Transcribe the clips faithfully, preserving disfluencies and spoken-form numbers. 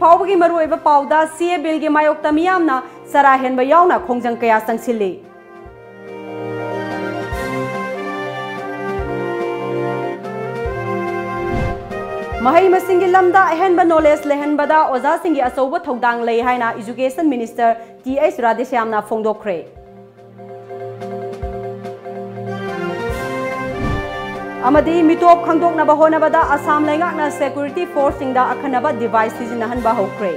ꯐꯥꯎꯕꯒꯤ ꯃꯔꯨꯑꯣꯏꯕ ꯄꯥꯎꯗ, ꯁꯤ ꯑꯦ ꯕꯤꯜꯒꯤ ꯃꯥꯌꯣꯛꯇ ꯃꯤꯌꯥꯝꯅ ꯆꯔꯥ ꯍꯦꯟꯕ ꯌꯥꯎꯅ ꯈꯣꯡꯖꯪ ꯀꯌꯥ ꯆꯪꯁꯤꯜꯂꯤ꯫ ꯃꯍꯩ ꯃꯁꯤꯡꯒꯤ ꯂꯝꯗ ꯑꯍꯦꯟꯕ ꯅꯣꯂꯦꯖ ꯂꯩꯍꯟꯕꯗ ꯑꯣꯖꯥꯁꯤꯡꯒꯤ ꯑꯆꯧꯕ ꯊꯧꯗꯥꯡ ꯂꯩ ꯍꯥꯏꯅ ꯏꯖꯨꯀꯦꯁꯟ ꯃꯤꯅꯤꯁꯇꯔ ꯇꯤ ꯑꯩꯆ ꯔꯥꯙꯦꯁ꯭ꯌꯥꯝꯅ ꯐꯣꯡꯗꯣꯛꯈ꯭ꯔꯦ꯫ ꯑꯃꯗꯤ ꯃꯤꯇꯣꯞ ꯈꯪꯗꯣꯛꯅꯕ ꯍꯣꯠꯅꯕꯗ ꯑꯁꯥꯝ ꯂꯩꯉꯥꯛꯅ ꯁꯦꯀ꯭ꯌꯨꯔꯤꯇꯤ ꯐꯣꯔꯁꯁꯤꯡꯗ ꯑꯈꯟꯅꯕ ꯗꯤꯚꯥꯏꯁ ꯁꯤꯖꯤꯟꯅꯍꯟꯕ ꯍꯧꯈ꯭ꯔꯦ꯫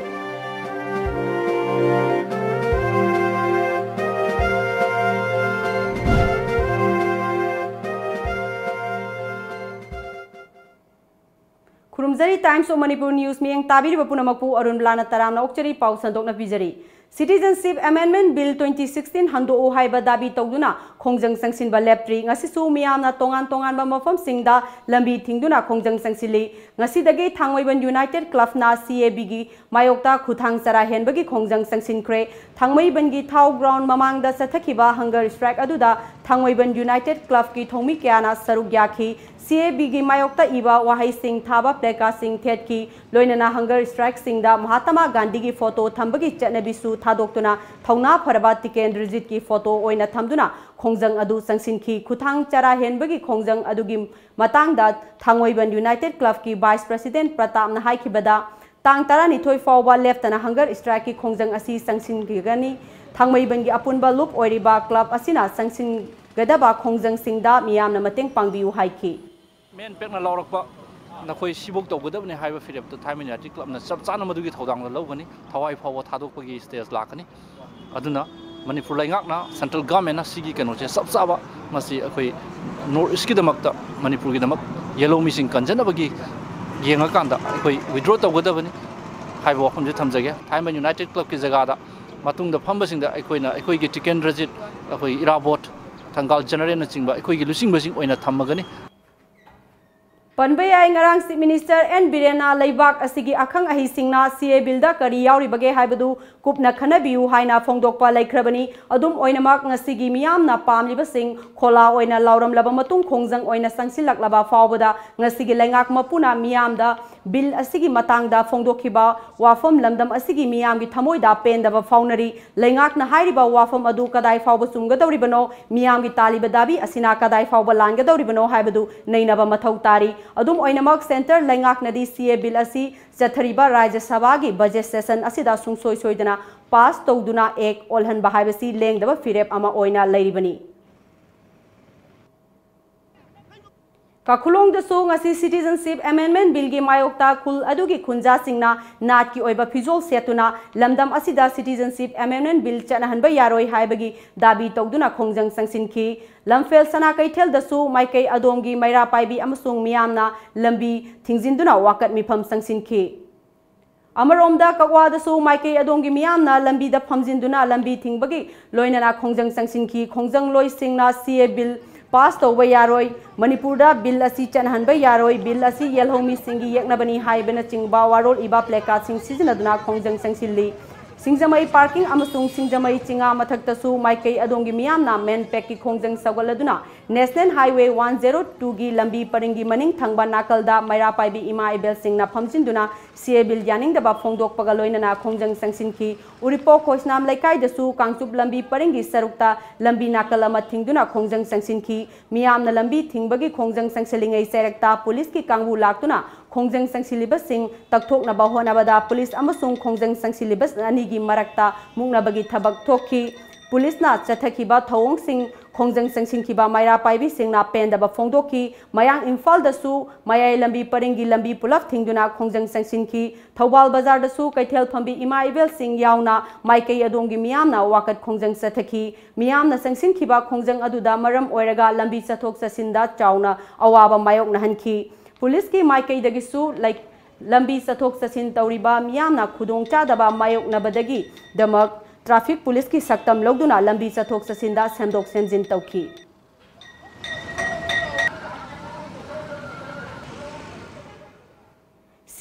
ꯈꯨꯔꯨꯝꯖꯔꯤ꯫ Times of Manipur News ꯃꯤꯠꯌꯦꯡ ꯇꯥꯕꯤꯔꯤꯕ ꯄꯨꯝꯅꯃꯛꯄꯨ ꯑꯔꯨꯟ ꯕꯂꯥꯅ ꯇꯔꯥꯝꯅ ꯑꯣꯛꯆꯔꯤ꯫ ꯄꯥꯎ ꯁꯟꯗꯣꯛꯅ ꯄꯤꯖꯔꯤ꯫ Citizenship Amendment Bill twenty sixteen ꯍꯟꯗꯣꯛꯎ ꯍꯥꯏꯕ ꯗꯥꯕꯤ ꯇꯧꯗꯨꯅ ꯈꯣꯡꯖꯪ ꯆꯪꯁꯤꯟꯕ ꯂꯦꯞꯇ꯭ꯔꯤ꯫ ꯉꯁꯤꯁꯨ ꯃꯤꯌꯥꯝꯅ ꯇꯣꯉꯥꯟ ꯇꯣꯉꯥꯟꯕ ꯃꯐꯝꯁꯤꯡꯗ ꯂꯝꯕꯤ ꯊꯤꯡꯗꯨꯅ ꯈꯣꯡꯖꯪ ꯆꯪꯁꯤꯜꯂꯤ꯫ ꯉꯁꯤꯗꯒꯤ ꯊꯥꯡꯃꯩꯕꯟ ꯌꯨꯅꯥꯏꯇꯦꯗ ꯀ꯭ꯂꯕꯅ ꯁꯤ ꯑꯦ ꯕꯤꯒꯤ ꯃꯥꯌꯣꯛꯇ ꯈꯨꯊꯥꯡ ꯆꯔꯥ ꯍꯦꯟꯕꯒꯤ ꯈꯣꯡꯖꯪ ꯆꯪꯁꯤꯟꯈ꯭ꯔꯦ꯫ ꯊꯥꯡꯃꯩꯕꯟꯒꯤ ꯊꯥꯎ ꯒ꯭ꯔꯥꯎꯟ ꯃꯃꯥꯡꯗ ꯆꯠꯊꯈꯤꯕ ꯍꯪꯒꯔ ꯁ꯭ꯇ꯭ꯔꯥꯏꯛ ꯑꯗꯨꯗ ꯊꯥꯡꯃꯩꯕꯟ ꯌꯨꯅꯥꯏꯇꯦꯗ ꯀ꯭ꯂꯕꯀꯤ ꯊꯧꯃꯤ ꯀꯌꯥꯅ ꯁꯔꯨꯛ ꯌꯥꯈꯤ꯫ ꯁꯤ ꯑꯦ ꯕꯤꯒꯤ ꯃꯥꯌꯣꯛꯇ ꯏꯕ ꯋꯥꯍꯩꯁꯤꯡ ꯊꯥꯕ ꯄ꯭ꯂꯦꯀꯥꯔꯗꯁꯤꯡ ꯊꯦꯠꯈꯤ꯫ ꯂꯣꯏꯅꯅ ꯍꯪꯒꯔ ꯁ꯭ꯇ꯭ꯔꯥꯏꯛꯁꯤꯡꯗ ꯃꯍꯥꯇꯃꯥ ꯒꯥꯟꯙꯤꯒꯤ ꯐꯣꯇꯣ ꯊꯝꯕꯒꯤ ꯆꯠꯅꯕꯤꯁꯨ ꯊꯥꯗꯣꯛꯇꯨꯅ ꯊꯧꯅꯥ ꯐꯔꯕ ꯇꯤꯀꯦꯟꯗ꯭ꯔꯖꯤꯠꯀꯤ ꯐꯣꯇꯣ ꯑꯣꯏꯅ ꯊꯝꯗꯨꯅ ꯈꯣꯡꯖꯪ ꯑꯗꯨ ꯆꯪꯁꯤꯟꯈꯤ꯫ ꯈꯨꯊꯥꯡ ꯆꯔꯥ ꯍꯦꯟꯕꯒꯤ ꯈꯣꯡꯖꯪ ꯑꯗꯨꯒꯤ ꯃꯇꯥꯡꯗ ꯊꯥꯡꯃꯩꯕꯟ ꯌꯨꯅꯥꯏꯇꯦꯗ ꯀ꯭ꯂꯕꯀꯤ ꯚꯥꯏꯁ ꯄ꯭ꯔꯁꯤꯗꯦꯟꯠ ꯄ꯭ꯔꯇꯥꯞꯅ ꯍꯥꯏꯈꯤꯕꯗ, ꯇꯥꯡ ꯇꯔꯥꯅꯤꯊꯣꯏ ꯐꯥꯎꯕ ꯂꯦꯞꯇꯅ ꯍꯪꯒꯔ ꯁ꯭ꯇ꯭ꯔꯥꯏꯛꯀꯤ ꯈꯣꯡꯖꯪ ꯑꯁꯤ ꯆꯪꯁꯤꯟꯈꯤꯒꯅꯤ꯫ ꯊꯥꯡꯃꯩꯕꯟꯒꯤ ꯑꯄꯨꯟꯕ ꯂꯨꯞ ꯑꯣꯏꯔꯤꯕ ꯀ꯭ꯂꯕ ꯑꯁꯤꯅ ꯆꯪꯁꯤꯟꯒꯗꯕ ꯈꯣꯡꯖꯪꯁꯤꯡꯗ ꯃꯤꯌꯥꯝꯅ ꯃꯇꯦꯡ ꯄꯥꯡꯕꯤꯌꯨ ꯍꯥꯏꯈꯤ꯫ ꯃꯦꯟ ꯄꯦꯛꯅ ꯂꯥꯎꯔꯛꯄ, "ꯅꯈꯣꯏ ꯁꯤꯐꯧ ꯇꯧꯒꯗꯕꯅꯤ" ꯍꯥꯏꯕ ꯐꯤꯔꯦꯞꯇ ꯊꯥꯡꯃꯩꯕꯟ ꯌꯨꯅꯥꯏꯇꯦꯗ ꯀ꯭ꯂꯕꯅ ꯆꯞ ꯆꯥꯅ ꯃꯗꯨꯒꯤ ꯊꯧꯗꯥꯡꯗꯣ ꯂꯧꯒꯅꯤ꯫ ꯊꯋꯥꯏ ꯐꯥꯎꯕ ꯊꯥꯗꯣꯛꯄꯒꯤ ꯁ꯭ꯇꯦꯖ ꯂꯥꯛꯀꯅꯤ꯫ ꯑꯗꯨꯅ ꯃꯅꯤꯄꯨꯔ ꯂꯩꯉꯥꯛꯅ, ꯁꯦꯟꯇ꯭ꯔꯦꯜ ꯒꯚꯔꯟꯃꯦꯟꯠꯅ ꯁꯤꯒꯤ ꯀꯩꯅꯣꯁꯦ ꯆꯞ ꯆꯥꯕ, ꯃꯁꯤ ꯑꯩꯈꯣꯏ ꯅꯣꯔꯠ ꯏꯁ꯭ꯠꯀꯤꯗꯃꯛꯇ, ꯃꯅꯤꯄꯨꯔꯒꯤꯗꯃꯛ ꯌꯦꯜꯍꯧꯃꯤꯁꯤꯡ ꯀꯟꯖꯅꯕꯒꯤ ꯌꯦꯡꯉꯀꯥꯟꯗ ꯑꯩꯈꯣꯏ ꯋꯤꯗ꯭ꯔꯣ ꯇꯧꯒꯗꯕꯅꯤ ꯍꯥꯏꯕ ꯋꯥꯐꯝꯁꯦ ꯊꯝꯖꯒꯦ꯫ ꯊꯥꯡꯃꯩꯕꯟ ꯌꯨꯅꯥꯏꯇꯦꯗ ꯀ꯭ꯂꯕꯀꯤ ꯖꯒꯥꯗ ꯃꯇꯨꯡꯗ ꯐꯝꯕꯁꯤꯡꯗ ꯑꯩꯈꯣꯏꯅ ꯑꯩꯈꯣꯏꯒꯤ ꯇꯤꯀꯦꯟꯗ꯭ꯔꯖꯤꯠ, ꯑꯩꯈꯣꯏ ꯏꯔꯥꯕꯣꯠ, ꯊꯪꯒꯥꯜ ꯖꯦꯅꯔꯦꯜꯅꯆꯤꯡꯕ ꯑꯩꯈꯣꯏꯒꯤ ꯂꯨꯆꯤꯡꯕꯁꯤꯡ ꯑꯣꯏꯅ ꯊꯝꯃꯒꯅꯤ꯫ ꯄꯟꯕ ꯌꯥꯏ, ꯉꯔꯥꯡ Chief Minister N ꯕꯤꯔꯦꯟꯅ ꯂꯩꯕꯥꯛ ꯑꯁꯤꯒꯤ ꯑꯈꯪ ꯑꯍꯩꯁꯤꯡꯅ C A Bill ꯗ ꯀꯔꯤ ꯌꯥꯎꯔꯤꯕꯒꯦ ꯍꯥꯏꯕꯗꯨ ꯀꯨꯞꯅ ꯈꯟꯅꯕꯤꯌꯨ ꯍꯥꯏꯅ ꯐꯣꯡꯗꯣꯛꯄ ꯂꯩꯈ꯭ꯔꯕꯅꯤ꯫ ꯑꯗꯨꯝ ꯑꯣꯏꯅꯃꯛ, ꯉꯁꯤꯒꯤ ꯃꯤꯌꯥꯝꯅ ꯄꯥꯝꯂꯤꯕꯁꯤꯡ ꯈꯣꯂꯥ ꯑꯣꯏꯅ ꯂꯥꯎꯔꯝꯂꯕ ꯃꯇꯨꯡ, ꯈꯣꯡꯖꯪ ꯑꯣꯏꯅ ꯆꯪꯁꯤꯜꯂꯛꯂꯕ ꯐꯥꯎꯕꯗ ꯉꯁꯤꯒꯤ ꯂꯩꯉꯥꯛ ꯃꯄꯨꯅ ꯃꯤꯌꯥꯝꯗ Bill ꯑꯁꯤꯒꯤ ꯃꯇꯥꯡꯗ ꯐꯣꯡꯗꯣꯛꯈꯤꯕ ꯋꯥꯐꯝ, ꯂꯝꯗꯝ ꯑꯁꯤꯒꯤ ꯃꯤꯌꯥꯝꯒꯤ ꯊꯃꯣꯏꯗ ꯄꯦꯟꯗꯕ ꯐꯥꯎꯅꯔꯤ꯫ ꯂꯩꯉꯥꯛꯅ ꯍꯥꯏꯔꯤꯕ ꯋꯥꯐꯝ ꯑꯗꯨ ꯀꯗꯥꯏ ꯐꯥꯎꯕ ꯆꯨꯝꯒꯗꯧꯔꯤꯕꯅꯣ, ꯃꯤꯌꯥꯝꯒꯤ ꯇꯥꯜꯂꯤꯕ ꯗꯥꯕꯤ ꯑꯁꯤꯅ ꯀꯗꯥꯏ ꯐꯥꯎꯕ ꯂꯥꯟꯒꯗꯧꯔꯤꯕꯅꯣ ꯍꯥꯏꯕꯗꯨ ꯅꯩꯅꯕ ꯃꯊꯧ ꯇꯥꯔꯤ꯫ ꯑꯗꯨꯝ ꯑꯣꯏꯅꯃꯛ, Centre ꯂꯩꯉꯥꯛꯅꯗꯤ C A Bill ꯑꯁꯤ ꯆꯠꯊꯔꯤꯕ ꯔꯥꯖ꯭ꯌ ꯁꯚꯥꯒꯤ budget session ꯑꯁꯤꯗ ꯁꯨꯡꯁꯣꯏ ꯁꯣꯏꯗꯅ pass ꯇꯧꯗꯨꯅ Act ꯑꯣꯜꯍꯟꯕ ꯍꯥꯏꯕꯁꯤ ꯂꯦꯡꯗꯕ ꯐꯤꯔꯦꯞ ꯑꯃ ꯑꯣꯏꯅ ꯂꯩꯔꯤꯕꯅꯤ꯫ ꯀꯥꯈꯨꯂꯣꯡꯗꯁꯨ ꯉꯁꯤ Citizenship Amendment Bill ꯒꯤ ꯃꯥꯌꯣꯛꯇ ꯈꯨꯜ ꯑꯗꯨꯒꯤ ꯈꯨꯟꯖꯥꯁꯤꯡꯅ ꯅꯥꯠꯀꯤ ꯑꯣꯏꯕ ꯐꯤꯖꯣꯜ ꯁꯦꯠꯇꯨꯅ ꯂꯝꯗꯝ ꯑꯁꯤꯗ Citizenship Amendment Bill ꯆꯠꯅꯍꯟꯕ ꯌꯥꯔꯣꯏ ꯍꯥꯏꯕꯒꯤ ꯗꯥꯕꯤ ꯇꯧꯗꯨꯅ ꯈꯣꯡꯖꯪ ꯆꯪꯁꯤꯟꯈꯤ꯫ ꯂꯝꯐꯦꯜ ꯁꯅꯥ ꯀꯩꯊꯦꯜꯗꯁꯨ ꯃꯥꯏꯀꯩ ꯑꯗꯣꯝꯒꯤ ꯃꯩꯔꯥ ꯄꯥꯏꯕꯤ ꯑꯃꯁꯨꯡ ꯃꯤꯌꯥꯝꯅ ꯂꯝꯕꯤ ꯊꯤꯡꯖꯤꯟꯗꯨꯅ ꯋꯥꯀꯠ ꯃꯤꯐꯝ ꯆꯪꯁꯤꯟꯈꯤ꯫ ꯑꯃꯔꯣꯝꯗ, ꯀꯛꯋꯥꯗꯁꯨ ꯃꯥꯏꯀꯩ ꯑꯗꯣꯝꯒꯤ ꯃꯤꯌꯥꯝꯅ ꯂꯝꯕꯤꯗ ꯐꯝꯖꯤꯟꯗꯨꯅ ꯂꯝꯕꯤ ꯊꯤꯡꯕꯒꯤ ꯂꯣꯏꯅꯅ ꯈꯣꯡꯖꯪ ꯆꯪꯁꯤꯟꯈꯤ꯫ ꯈꯣꯡꯖꯪꯂꯣꯏꯁꯤꯡꯅ C A Bill pass ꯇꯧꯕ ꯌꯥꯔꯣꯏ, ꯃꯅꯤꯄꯨꯔꯗ Bill ꯑꯁꯤ ꯆꯠꯅꯍꯟꯕ ꯌꯥꯔꯣꯏ, Bill ꯑꯁꯤ ꯌꯦꯜꯍꯧꯃꯤꯁꯤꯡꯒꯤ ꯌꯦꯛꯅꯕꯅꯤ ꯍꯥꯏꯕꯅꯆꯤꯡꯕ ꯋꯥꯔꯣꯜ ꯏꯕ placard ꯁꯤꯡ ꯁꯤꯖꯤꯟꯅꯗꯨꯅ ꯈꯣꯡꯖꯪ ꯆꯪꯁꯤꯜꯂꯤ꯫ ꯁꯤꯡꯖꯃꯩ parking ꯑꯃꯁꯨꯡ ꯁꯤꯡꯖꯃꯩ ꯆꯤꯉꯥ ꯃꯊꯛꯇꯁꯨ ꯃꯥꯏꯀꯩ ꯑꯗꯣꯝꯒꯤ ꯃꯤꯌꯥꯝꯅ MANPAC ꯀꯤ ꯈꯣꯡꯖꯪ ꯁꯧꯒꯠꯂꯗꯨꯅ National Highway one zero two ꯒꯤ ꯂꯝꯕꯤ ꯄꯔꯤꯡꯒꯤ ꯃꯅꯤꯡ ꯊꯪꯕ ꯅꯥꯀꯜꯗ ꯃꯩꯔꯥ ꯄꯥꯏꯕꯤ ꯏꯃꯥ ꯏꯕꯦꯜꯁꯤꯡꯅ ꯐꯝꯖꯤꯟꯗꯨꯅ C A Bill ꯌꯥꯅꯤꯡꯗꯕ ꯐꯣꯡꯗꯣꯛꯄꯒ ꯂꯣꯏꯅꯅ ꯈꯣꯡꯖꯪ ꯆꯪꯁꯤꯟꯈꯤ꯫ ꯎꯔꯤꯄꯣꯛ ꯈꯣꯏꯁꯅꯥꯝ ꯂꯩꯀꯥꯏꯗꯁꯨ ꯀꯥꯡꯆꯨꯞ ꯂꯝꯕꯤ ꯄꯔꯤꯡꯒꯤ ꯁꯔꯨꯛꯇ ꯂꯝꯕꯤ ꯅꯥꯀꯜ ꯑꯃ ꯊꯤꯡꯗꯨꯅ ꯈꯣꯡꯖꯪ ꯆꯪꯁꯤꯟꯈꯤ꯫ ꯃꯤꯌꯥꯝꯅ ꯂꯝꯕꯤ ꯊꯤꯡꯕꯒꯤ ꯈꯣꯡꯖꯪ ꯆꯪꯁꯤꯜꯂꯤꯉꯩ ꯆꯩꯔꯛꯇ ꯄꯨꯂꯤꯁꯀꯤ ꯀꯥꯡꯕꯨ ꯂꯥꯛꯇꯨꯅ ꯈꯣꯡꯖꯪ ꯆꯪꯁꯤꯜꯂꯤꯕꯁꯤꯡ ꯇꯛꯊꯣꯛꯅꯕ ꯍꯣꯠꯅꯕꯗ ꯄꯨꯂꯤꯁ ꯑꯃꯁꯨꯡ ꯈꯣꯡꯖꯪ ꯆꯪꯁꯤꯜꯂꯤꯕ ꯑꯅꯤꯒꯤ ꯃꯔꯛꯇ ꯃꯨꯛꯅꯕꯒꯤ ꯊꯕꯛ ꯊꯣꯛꯈꯤ꯫ ꯄꯨꯂꯤꯁꯅ ꯆꯠꯊꯈꯤꯕ ꯊꯧꯑꯣꯡꯁꯤꯡ ꯈꯣꯡꯖꯪ ꯆꯪꯁꯤꯟꯈꯤꯕ ꯃꯩꯔꯥ ꯄꯥꯏꯕꯤꯁꯤꯡꯅ ꯄꯦꯟꯗꯕ ꯐꯣꯡꯗꯣꯛꯈꯤ꯫ ꯃꯌꯥꯡ ꯏꯝꯐꯥꯜꯗꯁꯨ ꯃꯌꯥꯏ ꯂꯝꯕꯤ ꯄꯔꯤꯡꯒꯤ ꯂꯝꯕꯤ ꯄꯨꯂꯞ ꯊꯤꯡꯗꯨꯅ ꯈꯣꯡꯖꯪ ꯆꯪꯁꯤꯟꯈꯤ꯫ ꯊꯧꯕꯥꯜ ꯕꯖꯥꯔꯗꯁꯨ ꯀꯩꯊꯦꯜ ꯐꯝꯕꯤ ꯏꯃꯥ ꯏꯕꯦꯜꯁꯤꯡ ꯌꯥꯎꯅ ꯃꯥꯏꯀꯩ ꯑꯗꯣꯝꯒꯤ ꯃꯤꯌꯥꯝꯅ ꯋꯥꯀꯠ ꯈꯣꯡꯖꯪ ꯆꯠꯊꯈꯤ꯫ ꯃꯤꯌꯥꯝꯅ ꯆꯪꯁꯤꯟꯈꯤꯕ ꯈꯣꯡꯖꯪ ꯑꯗꯨꯗ ꯃꯔꯝ ꯑꯣꯏꯔꯒ ꯂꯝꯕꯤ ꯆꯠꯊꯣꯛ ꯆꯠꯁꯤꯟꯗ ꯆꯥꯎꯅ ꯑꯋꯥꯕ ꯃꯥꯌꯣꯛꯅꯍꯟꯈꯤ꯫ ꯄꯨꯂꯤꯁꯀꯤ ꯃꯥꯏꯀꯩꯗꯒꯤꯁꯨ ꯂꯩ-, ꯂꯝꯕꯤ ꯆꯠꯊꯣꯛ ꯆꯠꯁꯤꯟ ꯇꯧꯔꯤꯕ ꯃꯤꯌꯥꯝꯅ ꯈꯨꯗꯣꯡꯆꯥꯗꯕ ꯃꯥꯌꯣꯛꯅꯕꯗꯒꯤꯗꯃꯛ traffic ꯄꯨꯂꯤꯁꯀꯤ ꯁꯛꯇꯝ ꯂꯧꯗꯨꯅ ꯂꯝꯕꯤ ꯆꯠꯊꯣꯛ ꯆꯠꯁꯤꯟꯗ ꯁꯦꯝꯗꯣꯛ ꯁꯦꯝꯖꯤꯟ ꯇꯧꯈꯤ꯫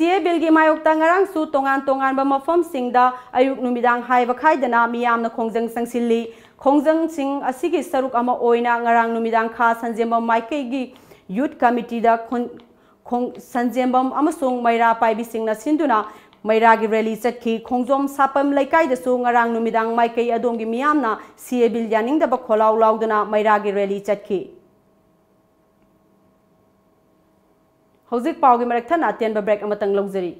ꯁꯤ ꯑꯦ ꯕꯤꯜꯒꯤ ꯃꯥꯌꯣꯛꯇ ꯉꯔꯥꯡꯁꯨ ꯇꯣꯉꯥꯟ ꯇꯣꯉꯥꯟꯕ ꯃꯐꯝꯁꯤꯡꯗ ꯑꯌꯨꯛ ꯅꯨꯃꯤꯗꯥꯡ ꯍꯥꯏꯕ ꯈꯥꯏꯗꯅ ꯃꯤꯌꯥꯝꯅ ꯈꯣꯡꯖꯪ ꯆꯪꯁꯤꯜꯂꯤ꯫ ꯈꯣꯡꯖꯪꯁꯤꯡ ꯑꯁꯤꯒꯤ ꯁꯔꯨꯛ ꯑꯃ ꯑꯣꯏꯅ ꯉꯔꯥꯡ ꯅꯨꯃꯤꯗꯥꯡ ꯈꯥ ꯁꯟꯖꯦꯝꯕꯝ ꯃꯥꯏꯀꯩꯒꯤ ꯌꯨꯠ ꯀꯃꯤꯇꯤꯗ ꯈꯣꯟ-, ꯈꯣꯡ-, ꯁꯟꯖꯦꯝꯕꯝ ꯑꯃꯁꯨꯡ ꯃꯩꯔꯥ ꯄꯥꯏꯕꯤꯁꯤꯡꯅ ꯁꯤꯟꯗꯨꯅ ꯃꯩꯔꯥꯒꯤ ꯔꯦꯂꯤ ꯆꯠꯈꯤ꯫ ꯈꯣꯡꯖꯣꯝ ꯁꯥꯄꯝ ꯂꯩꯀꯥꯏꯗꯁꯨ ꯉꯔꯥꯡ ꯅꯨꯃꯤꯗꯥꯡ ꯃꯥꯏꯀꯩ ꯑꯗꯣꯝꯒꯤ ꯃꯤꯌꯥꯝꯅ ꯁꯤ ꯑꯦ ꯕꯤꯜ ꯌꯥꯅꯤꯡꯗꯕ ꯈꯣꯜꯂꯥꯎ ꯂꯥꯎꯗꯨꯅ ꯃꯩꯔꯥꯒꯤ ꯔꯦꯂꯤ ꯆꯠꯈꯤ꯫ ꯍꯧꯖꯤꯛ ꯄꯥꯎꯒꯤ ꯃꯔꯛ ꯊꯠꯅ ꯑꯇꯦꯟꯕ ꯕ꯭ꯔꯦꯛ ꯑꯃꯇꯪ ꯂꯧꯖꯔꯤ꯫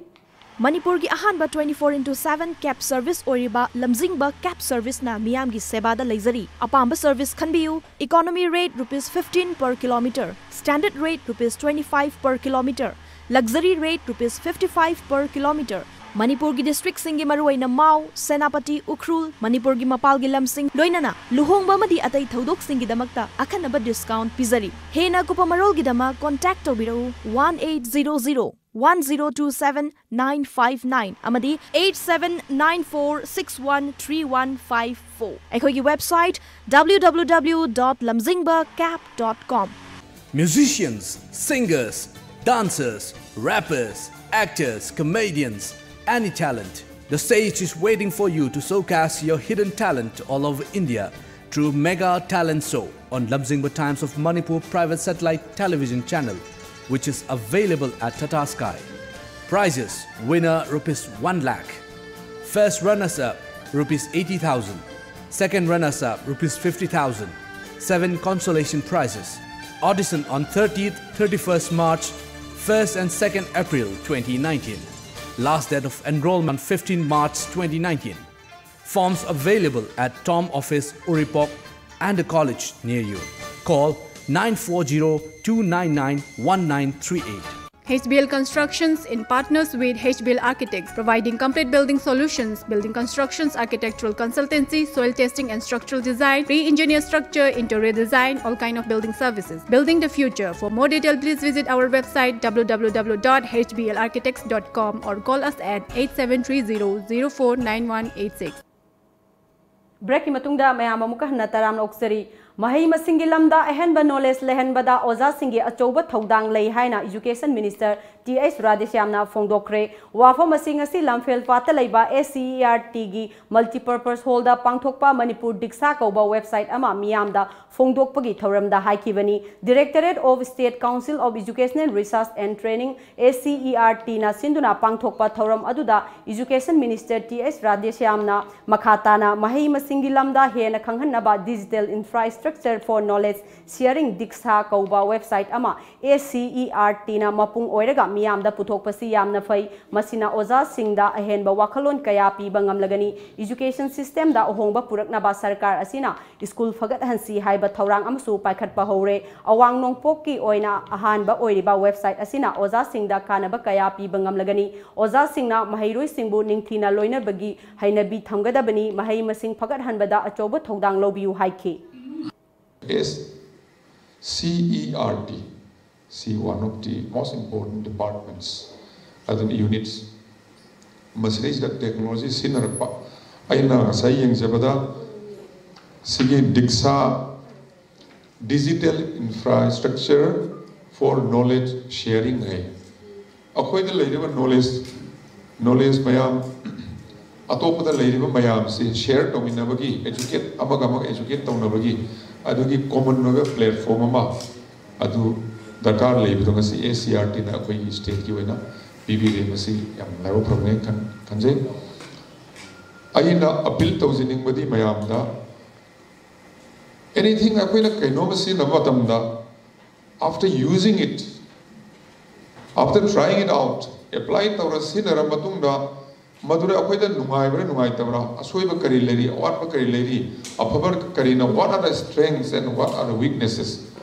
ꯃꯅꯤꯄꯨꯔꯒꯤ ꯑꯍꯥꯟꯕ twenty four into seven cab service ꯑꯣꯏꯔꯤꯕ ꯂꯝꯖꯤꯡꯕ cab serviceꯅ ꯃꯤꯌꯥꯝꯒꯤ ꯁꯦꯕꯥꯗ ꯂꯩꯖꯔꯤ꯫ ꯑꯄꯥꯝꯕ service ꯈꯟꯕꯤꯌꯨ꯫ Economy rate rupees fifteen per kilometer, standard rate rupees twenty five per kilometer, luxury rate rupees fifty five per kilometer꯫ ꯃꯅꯤꯄꯨꯔꯒꯤ districtꯁꯤꯡꯒꯤ ꯃꯔꯨꯑꯣꯏꯅ ꯃꯥꯎ, ꯁꯦꯅꯥꯄꯇꯤ, ꯎꯈ꯭ꯔꯨꯜ, ꯃꯅꯤꯄꯨꯔꯒꯤ ꯃꯄꯥꯜꯒꯤ ꯂꯝꯁꯤꯡ, ꯂꯣꯏꯅꯅ ꯂꯨꯍꯣꯡꯕ ꯑꯃꯗꯤ ꯑꯇꯩ ꯊꯧꯗꯣꯛꯁꯤꯡꯒꯤꯗꯃꯛꯇ ꯑꯈꯟꯅꯕ discount ꯄꯤꯖꯔꯤ꯫ ꯍꯦꯟꯅ ꯑꯀꯨꯞꯄ ꯃꯔꯣꯜꯒꯤꯗꯃꯛ contact ꯇꯧꯕꯤꯔꯛꯎ, one eight zero zero one zero two seven nine five nine ꯑꯃꯗꯤ eight seven nine four six one three one five four꯫ ꯑꯩꯈꯣꯏꯒꯤ website W W W dot lamzingba cab dot com. Musicians, singers, dancers, rappers, actors, comedians, any talent. The stage is waiting for you to showcase your hidden talent all over India through Mega Talent Show on Lamzingba Times of Manipur private satellite television channel, which is available at Tata Sky. Prizes: winner rupees one lakh, first runners up rupees eighty thousand, second runners up rupees fifty thousand, seven consolation prizes. Audition on thirtieth, thirty-first March, first and second April twenty nineteen. Last date of enrollment fifteen March twenty nineteen. Forms available at Tom Office, Uripok, and the college near you. Call nine four zero two nine nine one nine three eight. H B L Constructions, in partners with H B L Architects, providing complete building solutions, building constructions, architectural consultancy, soil testing and structural design, pre-engineer structure, interior design, all kind of building services. Building the future. For more detail, please visit our website W W W dot H B L architects dot com or call us at eight seven three zero zero four nine one eight six. ꯕ꯭ꯔꯦꯛꯀꯤ ꯃꯇꯨꯡꯗ ꯃꯌꯥꯝ ꯑꯃꯨꯛꯀ ꯍꯟꯅ ꯇꯔꯥꯝꯅ ꯑꯣꯛꯆꯔꯤ꯫ ꯃꯍꯩ ꯃꯁꯤꯡꯒꯤ ꯂꯝꯗ ꯑꯍꯦꯟꯕ knowledge ꯂꯩꯍꯟꯕꯗ ꯑꯣꯖꯥꯁꯤꯡꯒꯤ ꯑꯆꯧꯕ ꯊꯧꯗꯥꯡ ꯂꯩ ꯍꯥꯏꯅ ꯏꯖꯨꯀꯦꯁꯟ ꯃꯤꯅꯤꯁꯇꯔ ꯇꯤ ꯑꯩꯆ ꯔꯥꯙꯦꯁ꯭ꯌꯥꯝꯅ ꯐꯣꯡꯗꯣꯛꯈ꯭ꯔꯦ꯫ ꯋꯥꯐꯝ ꯑꯁꯤ ꯉꯁꯤ ꯂꯝꯐꯦꯜ ꯄꯥꯠꯇ ꯂꯩꯕ ꯑꯦꯁ ꯁꯤ ꯏ ꯑꯥꯔ ꯇꯤꯒꯤ ꯃꯜꯇꯤꯄꯔꯄꯁ ꯍꯣꯜꯗ ꯄꯥꯡꯊꯣꯛꯄ ꯃꯅꯤꯄꯨꯔ ꯗꯤꯛꯁꯥ ꯀꯧꯕ ꯋꯦꯕꯁꯥꯏꯠ ꯑꯃ ꯃꯤꯌꯥꯝꯗ ꯐꯣꯡꯗꯣꯛꯄꯒꯤ ꯊꯧꯔꯝꯗ ꯍꯥꯏꯈꯤꯕꯅꯤ꯫ Directorate of State Council of Educational Research and Training, S C E R ꯇꯤꯅ ꯁꯤꯟꯗꯨꯅ ꯄꯥꯡꯊꯣꯛꯄ ꯊꯧꯔꯝ ꯑꯗꯨꯗ ꯏꯖꯨꯀꯦꯁꯟ ꯃꯤꯅꯤꯁꯇꯔ ꯇꯤ ꯑꯩꯆ ꯔꯥꯙꯦꯁ꯭ꯌꯥꯝꯅ ꯃꯈꯥ ꯇꯥꯅ ꯃꯍꯩ ꯃꯁꯤꯡꯒꯤ ꯂꯝꯗ ꯍꯦꯟꯅ ꯈꯪꯍꯟꯅꯕ digital infrastructure for knowledge sharing ꯗꯤꯛꯁꯥ ꯀꯧꯕ ꯋꯦꯕꯁꯥꯏꯠ ꯑꯃ ꯑꯦꯁ ꯁꯤ ꯏ ꯑꯥꯔ ꯇꯤꯅ ꯃꯄꯨꯡ ꯑꯣꯏꯔꯒ ꯃꯤꯌꯥꯝꯗ ꯄꯨꯊꯣꯛꯄꯁꯤ ꯌꯥꯝꯅ ꯐꯩ꯫ ꯃꯁꯤꯅ ꯑꯣꯖꯥꯁꯤꯡꯗ ꯑꯍꯦꯟꯕ ꯋꯥꯈꯜꯂꯣꯟ ꯀꯌꯥ ꯄꯤꯕ ꯉꯝꯂꯒꯅꯤ꯫ ꯏꯖꯨꯀꯦꯁꯟ ꯁꯤꯁꯇꯦꯝꯗ ꯑꯍꯣꯡꯕ ꯄꯨꯔꯛꯅꯕ ꯁꯔꯀꯥꯔ ꯑꯁꯤꯅ ꯁ꯭ꯀꯨꯜ ꯐꯒꯠꯍꯟꯁꯤ ꯍꯥꯏꯕ ꯊꯧꯔꯥꯡ ꯑꯃꯁꯨ ꯄꯥꯏꯈꯠꯄ ꯍꯧꯔꯦ꯫ ꯑꯋꯥꯡ ꯅꯣꯡꯄꯣꯛꯀꯤ ꯑꯣꯏꯅ ꯑꯍꯥꯟꯕ ꯑꯣꯏꯔꯤꯕ ꯋꯦꯕꯁꯥꯏꯠ ꯑꯁꯤꯅ ꯑꯣꯖꯥꯁꯤꯡꯗ ꯀꯥꯟꯅꯕ ꯀꯌꯥ ꯄꯤꯕ ꯉꯝꯂꯒꯅꯤ꯫ ꯑꯣꯖꯥꯁꯤꯡꯅ ꯃꯍꯩꯔꯣꯏꯁꯤꯡꯕꯨ ꯅꯤꯡꯊꯤꯅ ꯂꯣꯏꯅꯕꯒꯤ ꯍꯩꯅꯕꯤ ꯊꯝꯒꯗꯕꯅꯤ꯫ ꯃꯍꯩ ꯃꯁꯤꯡ ꯐꯒꯠꯍꯟꯕꯗ ꯑꯆꯧꯕ ꯊꯧꯗꯥꯡ ꯂꯧꯕꯤꯌꯨ ꯍꯥꯏꯈꯤ꯫ S C E R T, C one of the most important departments, ꯑꯗꯨꯅ units, ꯃꯁꯤꯗꯩꯁꯤꯗ technology ꯁꯤꯖꯤꯟꯅꯔꯛꯄ꯫ ꯑꯩꯅ ꯉꯁꯥꯏ ꯌꯦꯡꯖꯕꯗ ꯁꯤꯒꯤ ꯗꯤꯛꯁꯥ, Digital Infrastructure for Knowledge Sharing ꯍꯥꯏ꯫ ꯑꯩꯈꯣꯏꯗ ꯂꯩꯔꯤꯕ ꯅꯣꯂꯦꯖ ꯅꯣꯂꯦꯖ ꯃꯌꯥꯝ ꯑꯇꯣꯞꯄꯗ ꯂꯩꯔꯤꯕ ꯃꯌꯥꯝꯁꯤ ꯁꯤꯌꯔ ꯇꯧꯃꯤꯟꯅꯕꯒꯤ, ꯑꯦꯖꯨꯀꯦꯠ ꯑꯃꯒ ꯑꯃꯒ ꯑꯦꯖꯨꯀꯦꯠ ꯇꯧꯅꯕꯒꯤ, ꯑꯗꯨꯒꯤ ꯀꯣꯃꯟ ꯑꯣꯏꯕ ꯄ꯭ꯂꯦꯠꯐꯣꯝ ꯑꯃ ꯑꯗꯨ ꯗꯔꯀꯥꯔ ꯂꯩꯕꯗꯣ ꯉꯁꯤ ꯑꯦꯁ ꯁꯤ ꯏ ꯑꯥꯔ ꯇꯤꯅ ꯑꯩꯈꯣꯏꯒꯤ ꯁ꯭ꯇꯦꯠꯀꯤ ꯑꯣꯏꯅ ꯄꯤꯕꯤꯔꯦ꯫ ꯃꯁꯤ ꯌꯥꯝ ꯂꯥꯏꯕꯛ ꯐꯕꯅꯦ ꯈꯟ- ꯈꯟꯖꯩ꯫ ꯑꯩꯅ ꯑꯄꯤꯜ ꯇꯧꯖꯅꯤꯡꯕꯗꯤ ꯃꯌꯥꯝꯗ, ꯑꯦꯅꯤꯊꯤꯡ ꯑꯩꯈꯣꯏꯅ ꯀꯩꯅꯣꯝꯃ ꯁꯤꯖꯤꯟꯅꯕ ꯃꯇꯝꯗ, after using it, after trying it out, apply ꯇꯧꯔ ꯁꯤꯖꯤꯟꯅꯔ ꯃꯇꯨꯡꯗ ꯃꯗꯨꯗ ꯑꯩꯈꯣꯏꯗ ꯅꯨꯡꯉꯥꯏꯕ꯭ꯔꯥ ꯅꯨꯡꯉꯥꯏꯇꯕ꯭ꯔꯥ, ꯑꯁꯣꯏꯕ ꯀꯔꯤ ꯂꯩꯔꯤ, ꯑꯋꯥꯠꯄ ꯀꯔꯤ ꯂꯩꯔꯤ, ꯑꯐꯕ ꯀꯔꯤꯅ, what are the strengths and what are the weaknesses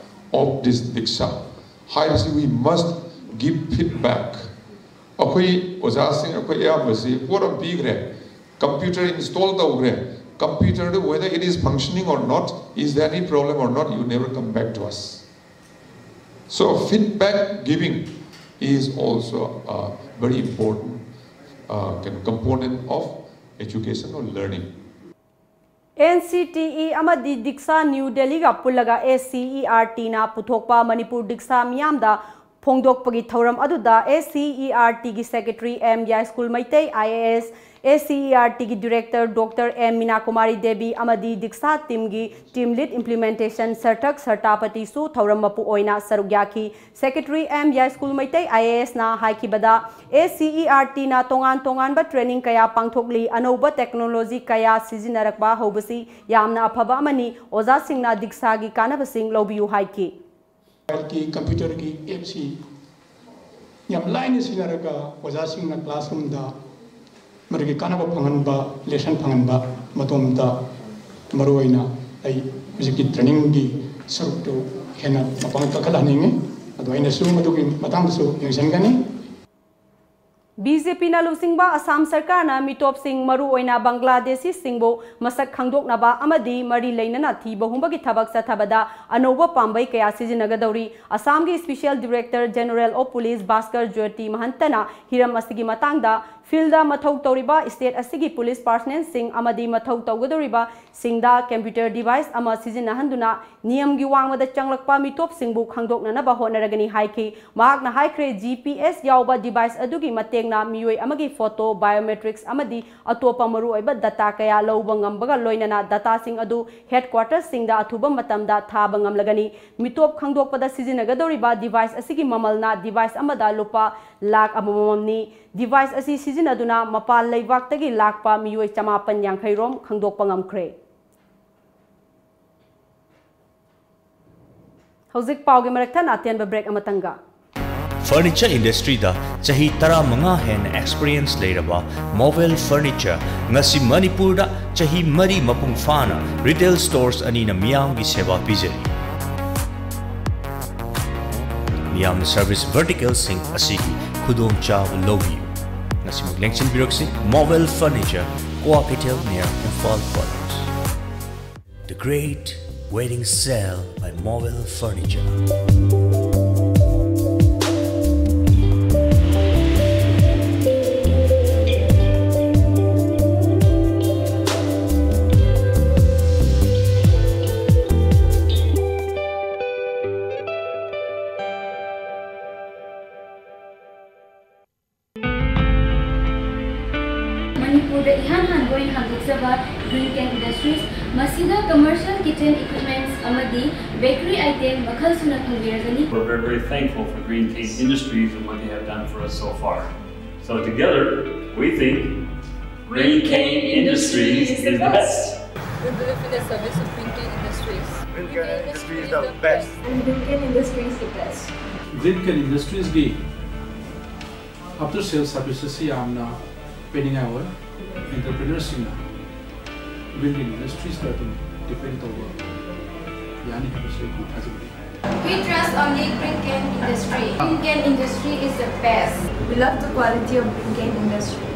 of this diksha ꯍꯥꯏꯕꯁꯤ we must give feedback꯫ ꯑꯩꯈꯣꯏ ꯑꯣꯖꯥꯁꯤꯡ ꯑꯩꯈꯣꯏ ꯑꯌꯥꯝꯕꯁꯤ ꯄꯣꯠ ꯑꯃ ꯄꯤꯈ꯭ꯔꯦ, ꯀꯝꯄ꯭ꯌꯨꯇꯔ ꯏꯟꯁꯇꯣꯜ ꯇꯧꯈ꯭ꯔꯦ, ꯀꯝꯄ꯭ꯌꯨꯇꯔꯗ whether it is functioning or not, is there any problem or not, you never come back to us. So feedback giving is also a very important uh, component of education or learning. N C T E ꯑꯃꯗꯤ ꯗꯤꯛꯁꯥ new ꯗꯦꯜꯂꯤꯒ ꯄꯨꯜꯂꯒ ꯑꯦꯁ C E R ꯇꯤꯅ ꯄꯨꯊꯣꯛꯄ ꯃꯅꯤꯄꯨꯔ ꯗꯤꯛꯁꯥ ꯃꯤꯌꯥꯝꯗ ꯐꯣꯡꯗꯣꯛꯄꯒꯤ ꯊꯧꯔꯝ ꯑꯗꯨꯗ S C E R ꯇꯤꯒꯤ secretary M Yaiskul Meitei I A S, S C E R ꯇꯤꯒꯤ director doctor M Meenakumari Devi ꯑꯃꯗꯤ ꯗꯤꯛꯁꯥ ꯇꯤꯝꯒꯤ ꯇꯤꯝ ꯂꯤꯗ ꯏꯝꯄ꯭ꯂꯤꯃꯦꯟꯇꯦꯁꯟ ꯁꯔꯊꯛ ꯁꯔꯇꯥꯄꯇꯤꯁꯨ ꯊꯧꯔꯝ ꯃꯄꯨ ꯑꯣꯏꯅ ꯁꯔꯨꯛ ꯌꯥꯈꯤ꯫ Secretary M Yaiskul Meitei I A ꯑꯦꯁꯅ ꯍꯥꯏꯈꯤꯕꯗ, ꯑꯦꯁ ꯁꯤ ꯏ ꯑꯥꯔ ꯇꯤꯅ ꯇꯣꯉꯥꯟ ꯇꯣꯉꯥꯟꯕ ꯇ꯭ꯔꯦꯅꯤꯡ ꯀꯌꯥ ꯄꯥꯡꯊꯣꯛꯂꯤ, ꯑꯅꯧꯕ ꯇꯦꯛꯅꯣꯂꯣꯖꯤ ꯀꯌꯥ ꯁꯤꯖꯤꯟꯅꯔꯛꯄ ꯍꯧꯕꯁꯤ ꯌꯥꯝꯅ ꯑꯐꯕ ꯑꯃꯅꯤ꯫ ꯑꯣꯖꯥꯁꯤꯡꯅ ꯗꯤꯛꯁꯥꯒꯤ ꯀꯥꯟꯅꯕꯁꯤꯡ ꯂꯧꯕꯤꯌꯨ ꯍꯥꯏꯈꯤ꯫ ꯃꯣꯕꯥꯏꯜꯒꯤ, ꯀꯝꯄ꯭ꯌꯨꯇꯔꯒꯤ ꯑꯦꯞꯁꯤ ꯌꯥꯝ ꯂꯥꯏꯅ ꯁꯤꯖꯤꯟꯅꯔꯒ ꯑꯣꯖꯥꯁꯤꯡꯅ ꯀ꯭ꯂꯥꯁꯔꯨꯝꯗ ꯃꯗꯨꯒꯤ ꯀꯥꯟꯅꯕ ꯐꯪꯍꯟꯕ, ꯂꯦꯁꯟ ꯐꯪꯍꯟꯕ, ꯃꯇꯣꯝꯇ ꯃꯔꯨꯑꯣꯏꯅ ꯑꯩ ꯍꯧꯖꯤꯛꯀꯤ ꯇ꯭ꯔꯦꯅꯤꯡꯒꯤ ꯁꯔꯨꯛꯇꯨ ꯍꯦꯟꯅ ꯃꯄꯥꯡꯒꯜ ꯀꯟꯈꯠꯍꯟꯅꯤꯡꯉꯤ꯫ ꯑꯗꯣ ꯑꯩꯅꯁꯨ ꯃꯗꯨꯒꯤ ꯃꯇꯥꯡꯗꯁꯨ ꯌꯦꯡꯁꯤꯟꯒꯅꯤ꯫ ꯕꯤ ꯖꯦ ꯄꯤꯅ ꯂꯨꯆꯤꯡꯕ ꯑꯁꯥꯝ ꯁꯔꯀꯥꯔꯅ ꯃꯤꯇꯣꯞꯁꯤꯡ, ꯃꯔꯨꯑꯣꯏꯅ ꯕꯪꯒ꯭ꯂꯥꯗꯦꯁꯤꯁꯤꯡꯕꯨ ꯃꯁꯛ ꯈꯪꯗꯣꯛꯅꯕ ꯑꯃꯗꯤ ꯃꯔꯤ ꯂꯩꯅꯅ ꯊꯤꯕ ꯍꯨꯝꯕꯒꯤ ꯊꯕꯛ ꯆꯠꯊꯕꯗ ꯑꯅꯧꯕ ꯄꯥꯝꯕꯩ ꯀꯌꯥ ꯁꯤꯖꯤꯟꯅꯒꯗꯧꯔꯤ꯫ ꯑꯁꯥꯝꯒꯤ Special Director General of Police Bhaskar Jyoti ꯃꯍꯟꯇꯅ ꯍꯤꯔꯝ ꯑꯁꯤꯒꯤ ꯃꯇꯥꯡꯗ ꯐꯤꯜꯗ ꯃꯊꯧ ꯇꯧꯔꯤꯕ ꯁ꯭ꯇꯦꯠ ꯑꯁꯤꯒꯤ ꯄꯨꯂꯤꯁ ꯄꯥꯔꯁꯅꯦꯜꯁꯤꯡ ꯑꯃꯗꯤ ꯃꯊꯧ ꯇꯧꯒꯗꯧꯔꯤꯕꯁꯤꯡꯗ ꯀꯝꯄ꯭ꯌꯨꯇꯔ ꯗꯤꯚꯥꯏꯁ ꯑꯃ ꯁꯤꯖꯤꯟꯅꯍꯟꯗꯨꯅ ꯅꯤꯌꯝꯒꯤ ꯋꯥꯡꯃꯗ ꯆꯪꯂꯛꯄ ꯃꯤꯇꯣꯞꯁꯤꯡꯕꯨ ꯈꯪꯗꯣꯛꯅꯅꯕ ꯍꯣꯠꯅꯔꯒꯅꯤ ꯍꯥꯏꯈꯤ꯫ ꯃꯍꯥꯛꯅ ꯍꯥꯏꯈ꯭ꯔꯦ, ꯖꯤ ꯄꯤ ꯑꯦꯁ ꯌꯥꯎꯕ ꯗꯤꯚꯥꯏꯁ ꯑꯗꯨꯒꯤ ꯃꯇꯦꯡꯅ ꯃꯤꯑꯣꯏ ꯑꯃꯒꯤ ꯐꯣꯇꯣ, ꯕꯥꯏꯑꯣꯃꯦꯇ꯭ꯔꯤꯛꯁ ꯑꯃꯗꯤ ꯑꯇꯣꯞꯄ ꯃꯔꯨꯑꯣꯏꯕ ꯗꯇꯥ ꯀꯌꯥ ꯂꯧꯕ ꯉꯝꯕꯒ ꯂꯣꯏꯅꯅ ꯗꯇꯥꯁꯤꯡ ꯑꯗꯨ ꯍꯦꯗꯀ꯭ꯋꯥꯇꯔꯁꯤꯡꯗ ꯑꯊꯨꯕ ꯃꯇꯝꯗ ꯊꯥꯕ ꯉꯝꯂꯒꯅꯤ꯫ ꯃꯤꯇꯣꯞ ꯈꯪꯗꯣꯛꯄꯗ ꯁꯤꯖꯤꯟꯅꯒꯗꯧꯔꯤꯕ ꯗꯤꯚꯥꯏꯁ ꯑꯁꯤꯒꯤ ꯃꯃꯜꯅ ꯗꯤꯚꯥꯏꯁ ꯑꯃꯗ ꯂꯨꯄꯥ ꯂꯥꯈ ꯑꯃꯃꯝꯅꯤ꯫ ꯗꯤꯚꯥꯏꯁ ꯑꯁꯤ ꯁꯤꯖꯤꯟꯅꯗꯨꯅ ꯃꯄꯥꯟ ꯂꯩꯕꯥꯛꯇꯒꯤ ꯂꯥꯛꯄ ꯃꯤꯑꯣꯏ ꯆꯃꯥꯄꯟ ꯌꯥꯡꯈꯩ ꯔꯣꯝ ꯈꯪꯗꯣꯛꯄ ꯉꯝꯈ꯭ꯔꯦ꯫ ꯍꯧꯖꯤꯛ ꯄꯥꯎꯒꯤ ꯃꯔꯛ ꯊꯠꯅ ꯑꯇꯦꯟꯕ ꯕ꯭ꯔꯦꯛ ꯑꯃꯇꯪꯒ꯫ ꯐꯔꯅꯤꯆꯔ ꯏꯟꯗꯁꯇ꯭ꯔꯤꯗ ꯆꯍꯤ ꯇꯔꯥꯃꯉꯥ ꯍꯦꯟꯅ ꯑꯦꯛꯁꯄꯤꯔꯤꯌꯦꯟꯁ ꯂꯩꯔꯕ ꯃꯣꯕꯦꯜ ꯐꯔꯅꯤꯆꯔ ꯉꯁꯤ ꯃꯅꯤꯄꯨꯔꯗ ꯆꯍꯤ ꯃꯔꯤ ꯃꯄꯨꯡ ꯐꯥꯅ ꯔꯤꯇꯦꯜ ꯁ꯭ꯇꯣꯔꯁ ꯑꯅꯤꯅ ꯃꯤꯌꯥꯝꯒꯤ ꯁꯦꯕꯥ ꯄꯤꯖꯔꯤ꯫ ꯃꯤꯌꯥꯝꯅ ꯁꯔꯚꯤꯁ ꯚꯔꯇꯤꯀꯦꯜꯁꯤꯡ ꯑꯁꯤꯒꯤ ꯈꯨꯗꯣꯡꯆꯥꯕ ꯂꯧꯕꯤꯌꯨ꯫ ꯉꯁꯤꯃꯛ ꯂꯦꯡꯁꯤꯟꯕꯤꯔꯛꯁꯤ, ꯃꯣꯕꯦꯜ furniture, Kwakeithel near Imphal College. The Great Wedding Sale by Mobile Furniture. ꯆꯕ Green Can Industries, ꯃꯁꯤꯗ commercial kitchen equipments ꯑꯃꯗꯤ bakery item ꯃꯈꯜ ꯁꯨꯅ ꯐꯪꯕꯤꯔꯒꯅꯤ꯫ We're very, very thankful for Green Cane Industries and what they have done for us so far. So together, we think Green Cane Industries is the best. We believe in the service of Green Cane Industries. Green Cane Industries is the best. And Green Can Industries the best. Green Can Industries ꯒꯤ after sales services ꯁꯤ ꯌꯥꯝꯅ ꯄꯤꯅꯤꯡꯉꯥꯏ ꯑꯣꯏ꯫ Entrepreneurꯁꯤꯡꯅ Green Can Industriesꯇ ꯑꯗꯨꯝ depend ꯇꯧꯕ ꯌꯥꯅꯤ ꯍꯥꯏꯕꯁꯤ ꯑꯩ ꯊꯥꯖꯕ ꯂꯩ꯫ We trust only Green Can Industry. Green Can Industry is the best. We love the quality of Green Can Industry.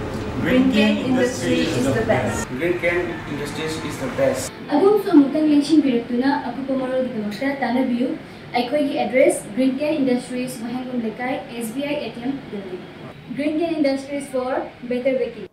Green Can Industry is the best. Green Can Industries is the best. ꯑꯗꯣꯝꯁꯨ ꯑꯃꯨꯛꯇꯪ ꯂꯦꯡꯁꯤꯟꯕꯤꯔꯛꯇꯨꯅ ꯑꯀꯨꯞꯄ ꯃꯔꯣꯜꯒꯤꯗꯃꯛꯇ ꯇꯥꯟꯅꯕꯤꯌꯨ꯫ ꯑꯩꯈꯣꯏꯒꯤ address Green Can Industries, ꯋꯥꯍꯦꯡꯕꯝ ꯂꯩꯀꯥꯏ, S B I A T M building. Green Can Industries for better baking.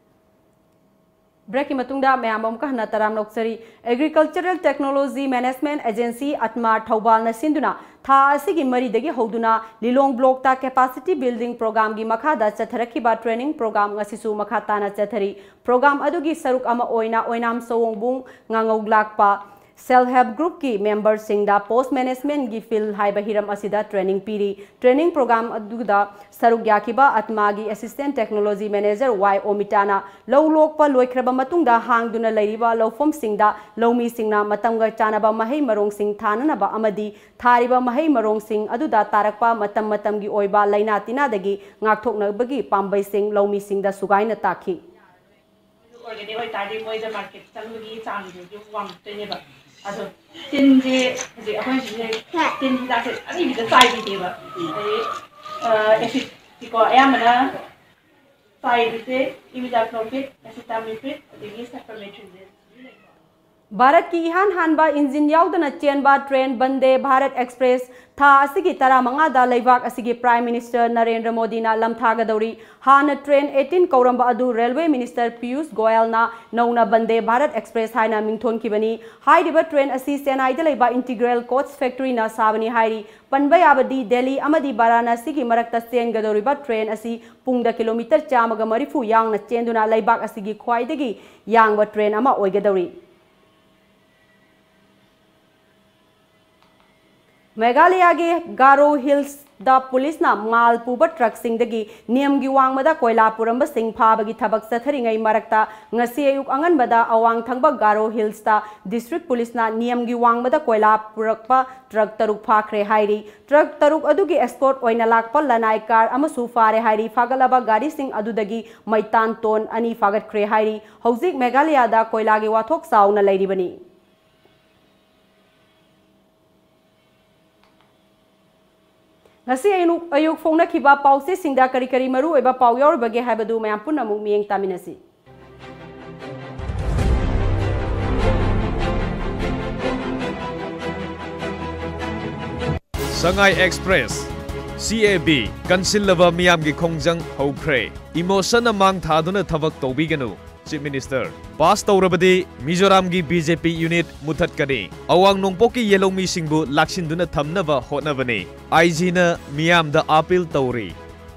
Breakꯀꯤ ꯃꯇꯨꯡꯗ ꯃꯌꯥꯝ ꯑꯃꯨꯛꯀ ꯍꯟꯅ ꯇꯔꯥꯝꯅ ꯑꯣꯛꯆꯔꯤ꯫ Agricultural Technology Management Agency, Atma, ꯊꯧꯕꯥꯜꯅ ꯁꯤꯟꯗꯨꯅ ꯊꯥ ꯑꯁꯤꯒꯤ ꯃꯔꯤꯗꯒꯤ ꯍꯧꯗꯨꯅ ꯂꯤꯂꯣꯡ blockꯇ capacity building programmeꯒꯤ ꯃꯈꯥꯗ ꯆꯠꯊꯔꯛꯈꯤꯕ training programme ꯉꯁꯤꯁꯨ ꯃꯈꯥ ꯇꯥꯅ ꯆꯠꯊꯔꯤ꯫ Programme ꯑꯗꯨꯒꯤ ꯁꯔꯨꯛ ꯑꯃ ꯑꯣꯏꯅ ꯑꯣꯏꯅꯥꯝ ꯁꯑꯣꯡꯕꯨꯡ ꯉꯥꯉꯧ ꯂꯥꯛꯄ Self Help Groupꯀꯤ memberꯁꯤꯡꯗ post managementꯒꯤ field ꯍꯥꯏꯕ ꯍꯤꯔꯝ ꯑꯁꯤꯗ training ꯄꯤꯔꯤ꯫ Training programme ꯑꯗꯨꯗ ꯁꯔꯨꯛ ꯌꯥꯈꯤꯕ ꯑꯠꯃꯥꯒꯤ Assistant Technology Manager Y ꯑꯣꯃꯤꯇꯥꯅ ꯂꯧ ꯂꯣꯛꯄ ꯂꯣꯏꯈ꯭ꯔꯕ ꯃꯇꯨꯡꯗ ꯍꯥꯡꯗꯨꯅ ꯂꯩꯔꯤꯕ ꯂꯧꯐꯝꯁꯤꯡꯗ ꯂꯧꯃꯤꯁꯤꯡꯅ ꯃꯇꯝꯒ ꯆꯥꯟꯅꯕ ꯃꯍꯩ ꯃꯔꯣꯡꯁꯤꯡ ꯊꯥꯅꯅꯕ ꯑꯃꯗꯤ ꯊꯥꯔꯤꯕ ꯃꯍꯩ ꯃꯔꯣꯡꯁꯤꯡ ꯑꯗꯨꯗ ꯇꯥꯔꯛꯄ ꯃꯇꯝ ꯃꯇꯝꯒꯤ ꯑꯣꯏꯕ ꯂꯥꯏꯅꯥ ꯇꯤꯟꯅꯥꯗꯒꯤ ꯉꯥꯛꯊꯣꯛꯅꯕꯒꯤ ꯄꯥꯝꯕꯩꯁꯤꯡ ꯂꯧꯃꯤꯁꯤꯡꯗ ꯁꯨꯒꯥꯏꯅ ꯇꯥꯛꯈꯤ꯫ organic ꯑꯣꯏꯇꯥꯔꯗꯤ ꯃꯣꯏꯗ market ꯆꯪꯕꯒꯤ ꯆꯥꯡꯗꯨꯁꯨ ꯋꯥꯡꯉꯛꯇꯣꯏꯅꯦꯕ꯫ ꯑꯗꯣ ꯇꯤꯟꯁꯦ ꯍꯧꯖꯤꯛ ꯑꯩꯈꯣꯏ ꯁꯤꯁꯦ ꯇꯤꯟ ꯍꯤꯗꯥꯛꯁꯦ ꯑꯔꯤꯕꯗ ꯆꯥꯏꯕꯤꯗꯦꯕ꯫ ꯑꯗꯩ ꯑꯦꯁꯤꯠꯁꯤꯀꯣ ꯑꯌꯥꯝꯕꯅ ꯆꯥꯏꯕꯁꯦ imidacloprid, acetamiprid ꯑꯗꯒꯤ cypermethrin ꯚꯥꯔꯠꯀꯤ ꯏꯍꯥꯟ ꯍꯥꯟꯕ ꯏꯟꯖꯤꯟ ꯌꯥꯎꯗꯅ ꯆꯦꯟꯕ ꯇ꯭ꯔꯦꯟ ꯕꯟꯗꯦ ꯚꯥꯔꯠ ꯑꯦꯛꯁꯄ꯭ꯔꯦꯁ ꯊꯥ ꯑꯁꯤꯒꯤ ꯇꯔꯥꯃꯉꯥꯗ ꯂꯩꯕꯥꯛ ꯑꯁꯤꯒꯤ Prime Minister ꯅꯔꯦꯟꯗ꯭ꯔ ꯃꯣꯗꯤꯅ ꯂꯝꯊꯥꯒꯗꯧꯔꯤ꯫ ꯍꯥꯟꯅ ꯇ꯭ꯔꯦꯟ eighteen ꯀꯧꯔꯝꯕ ꯑꯗꯨ Railway Minister ꯄꯤꯌꯨꯁ ꯒꯣꯌꯜꯅ ꯅꯧꯅ ꯕꯟꯗꯦ ꯚꯥꯔꯠ ꯑꯦꯛꯁꯄ꯭ꯔꯦꯁ ꯍꯥꯏꯅ ꯃꯤꯡꯊꯣꯟꯈꯤꯕꯅꯤ꯫ ꯍꯥꯏꯔꯤꯕ ꯇ꯭ꯔꯦꯟ ꯑꯁꯤ ꯆꯦꯟꯅꯥꯏꯗ ꯂꯩꯕ Integral Coach Factoryꯅ ꯁꯥꯕꯅꯤ ꯍꯥꯏꯔꯤ꯫ ꯄꯟꯕ ꯌꯥꯕꯗꯤ, ꯗꯦꯜꯂꯤ ꯑꯃꯗꯤ ꯕꯥꯔꯥꯅꯥꯁꯤꯒꯤ ꯃꯔꯛꯇ ꯆꯦꯟꯒꯗꯧꯔꯤꯕ ꯇ꯭ꯔꯦꯟ ꯑꯁꯤ ꯄꯨꯡꯗ ꯀꯤꯂꯣꯃꯤꯇꯔ ꯆꯥꯝꯃꯒ ꯃꯔꯤꯐꯨ ꯌꯥꯡꯅ ꯆꯦꯟꯗꯨꯅ ꯂꯩꯕꯥꯛ ꯑꯁꯤꯒꯤ ꯈ꯭ꯋꯥꯏꯗꯒꯤ ꯌꯥꯡꯕ ꯇ꯭ꯔꯦꯟ ꯑꯃ ꯑꯣꯏꯒꯗꯧꯔꯤ꯫ ꯃꯦꯘꯥꯂꯌꯥꯒꯤ ꯒꯥꯔꯣ ꯍꯤꯜꯁꯇ ꯄꯨꯂꯤꯁꯅ ꯃꯥꯜ ꯄꯨꯕ ꯇ꯭ꯔꯛꯁꯤꯡꯗꯒꯤ ꯅꯤꯌꯝꯒꯤ ꯋꯥꯡꯃꯗ ꯀꯣꯏꯂꯥ ꯄꯨꯔꯝꯕꯁꯤꯡ ꯐꯥꯕꯒꯤ ꯊꯕꯛ ꯆꯠꯊꯔꯤꯉꯩ ꯃꯔꯛꯇ ꯉꯁꯤ ꯑꯌꯨꯛ ꯑꯉꯟꯕꯗ ꯑꯋꯥꯡ ꯊꯪꯕ ꯒꯥꯔꯣ ꯍꯤꯜꯁꯇ ꯗꯤꯁꯇ꯭ꯔꯤꯛ ꯄꯨꯂꯤꯁꯅ ꯅꯤꯌꯝꯒꯤ ꯋꯥꯡꯃꯗ ꯀꯣꯏꯂꯥ ꯄꯨꯔꯛꯄ ꯇ꯭ꯔꯛ ꯇꯔꯨꯛ ꯐꯥꯈ꯭ꯔꯦ ꯍꯥꯏꯔꯤ꯫ ꯇ꯭ꯔꯛ ꯇꯔꯨꯛ ꯑꯗꯨꯒꯤ ꯑꯦꯁꯀꯣꯔꯠ ꯑꯣꯏꯅ ꯂꯥꯛꯄ ꯂꯅꯥꯏ ꯀꯥꯔ ꯑꯃꯁꯨ ꯐꯥꯔꯦ ꯍꯥꯏꯔꯤ꯫ ꯐꯥꯒꯠꯂꯕ ꯒꯥꯔꯤꯁꯤꯡ ꯑꯗꯨꯗꯒꯤ ꯃꯩꯇꯥꯟ ꯇꯣꯟ ꯑꯅꯤ ꯐꯥꯒꯠꯈ꯭ꯔꯦ ꯍꯥꯏꯔꯤ꯫ ꯍꯧꯖꯤꯛ ꯃꯦꯘꯥꯂꯌꯥꯗ ꯀꯣꯏꯂꯥꯒꯤ ꯋꯥꯊꯣꯛ ꯆꯥꯎꯅ ꯂꯩꯔꯤꯕꯅꯤ꯫ ꯉꯁꯤ ꯑꯌꯨꯛ, ꯑꯌꯨꯛ ꯐꯣꯡꯅꯈꯤꯕ ꯄꯥꯎꯆꯦꯁꯤꯡꯗ ꯀꯔꯤ ꯀꯔꯤ ꯃꯔꯨꯑꯣꯏꯕ ꯄꯥꯎ ꯌꯥꯎꯔꯤꯕꯒꯦ ꯍꯥꯏꯕꯗꯨ ꯃꯌꯥꯝ ꯄꯨꯟꯅ ꯑꯃꯨꯛ ꯃꯤꯠꯌꯦꯡ ꯇꯥꯃꯤꯟꯅꯁꯤ꯫ ꯁꯉꯥꯏ ꯑꯦꯛꯁꯄ꯭ꯔꯦꯁ, C A B, ꯀꯟꯁꯤꯜꯂꯕ ꯃꯤꯌꯥꯝꯒꯤ ꯈꯣꯡꯖꯪ ꯍꯧꯈ꯭ꯔꯦ꯫ ꯏꯃꯣꯁꯟꯅ ꯃꯥꯡ ꯊꯥꯗꯨꯅ ꯊꯕꯛ ꯇꯧꯕꯤꯒꯅꯨ꯫ Chief minister. ꯄꯥꯁ ꯇꯧꯔꯕꯗꯤ ꯃꯤꯖꯣꯔꯥꯝꯒꯤ B J P ꯌꯨꯅꯤꯠ ꯃꯨꯊꯠꯀꯅꯤ꯫ ꯑꯋꯥꯡ ꯅꯣꯡꯄꯣꯛꯀꯤ ꯌꯦꯜꯍꯧꯃꯤꯁꯤꯡꯕꯨ ꯂꯥꯛꯁꯤꯟꯗꯨꯅ ꯊꯝꯅꯕ ꯍꯣꯠꯅꯕꯅꯤ꯫ I G ꯅ ꯃꯤꯌꯥꯝꯗ ꯑꯥꯄꯤꯜ ꯇꯧꯔꯤ꯫